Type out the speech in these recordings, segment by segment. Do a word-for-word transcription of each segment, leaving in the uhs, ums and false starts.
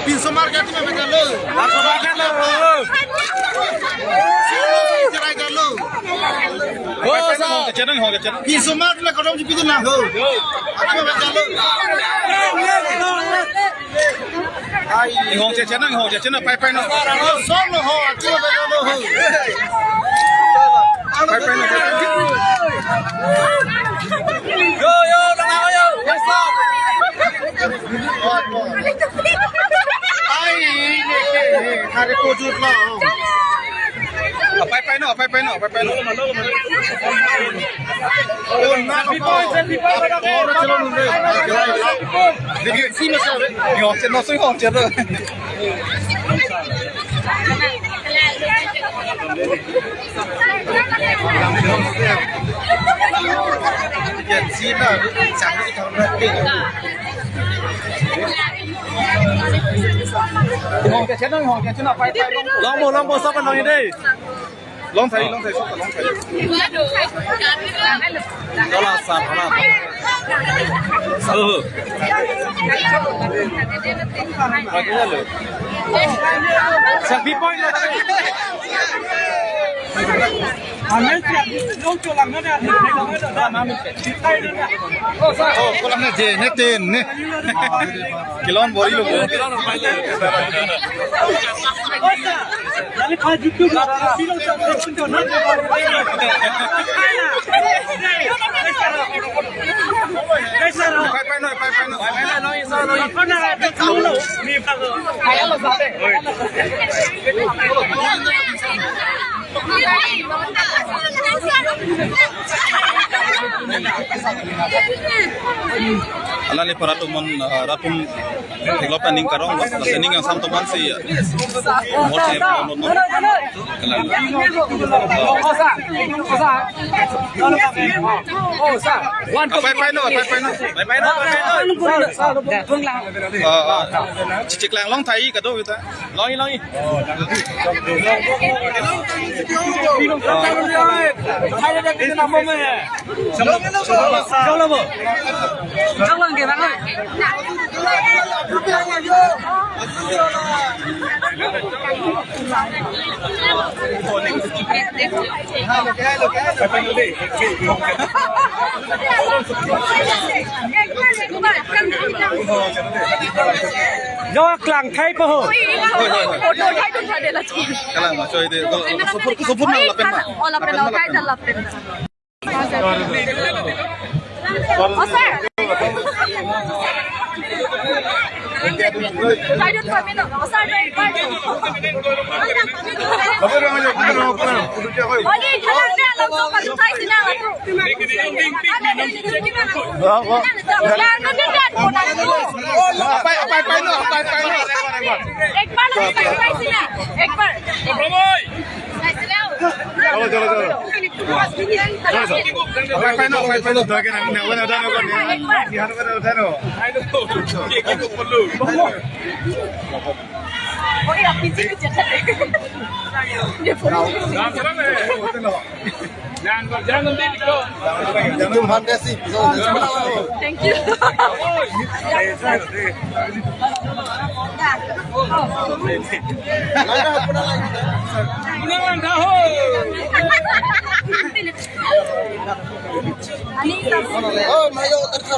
Pinsomar ke atum abang jalo. Pinsomar ke atum abang jalo. Oh, sa. Chenang ho, chenang. Pinsomar ke atum abang jalo. Atum abang jalo. Ai, hong che chenang, hong che chenang, pai pai no. Son ho, atum abang jalo ho. Pai pai no, pai pai no. Yo, yo, lang ho, yo. Yes, sir. Ai, ne ke, hari kojut lo. Pai pai no, pai pai no, pai pai no. Oh, na ko. Oro chalo nunde. Digi si masa. Yo, che no sui ho, che no. Longpo, longpo, sapa long ini? Long thai, long thai, sapa long thai? Kalang sar, kalang. Oh. Selfie point lo. Oh, kolang na je, ne tin, ne. Kelon bori lo. Pai pai no, pai pai no. Alangli pa rat atum, uh, rat atum theklong pen ning karong, ning angsam atum aphan si, uh, mor se no no. Pai pai no, pai pai no. Pai pai no, pai pai no. Uh, uh. Chiklang long thai kado kita. Longi, longi. Jo klang thai po ho. Photo thai dun thade la. Kalang ma choi de. Ko support, support na lapen ma. Oh, lapen na, thai ta lapen. Oh, sir. Thai dun kami no. Oh, sir, thai, thai. Oli, kalang de alam so pa thai sina la. Pai, pai, pai no, pai, pai no. Ek bar, ek bar, ek bar. Chalo, chalo, chalo. Pai, pai no, pai, pai no. Ek bar. Oi, apni ji ke chakha. Dia phone. Jangan, jangan, jangan, jangan. Tum han desi. Thank you. Oh, mayo, terus.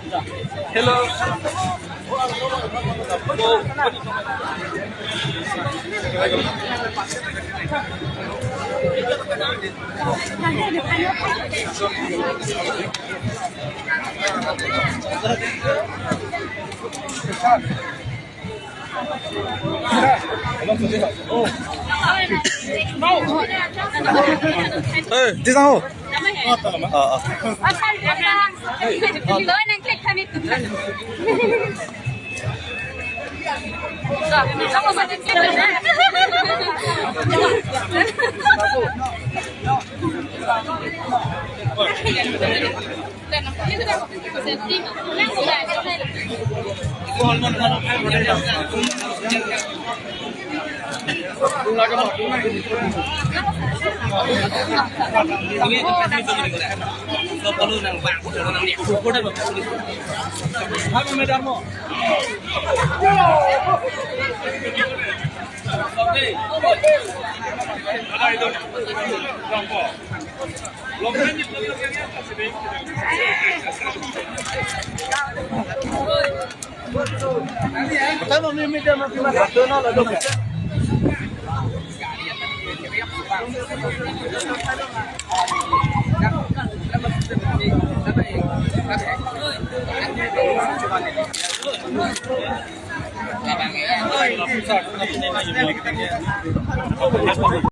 Hello. Eh, di sana. Oh, oh.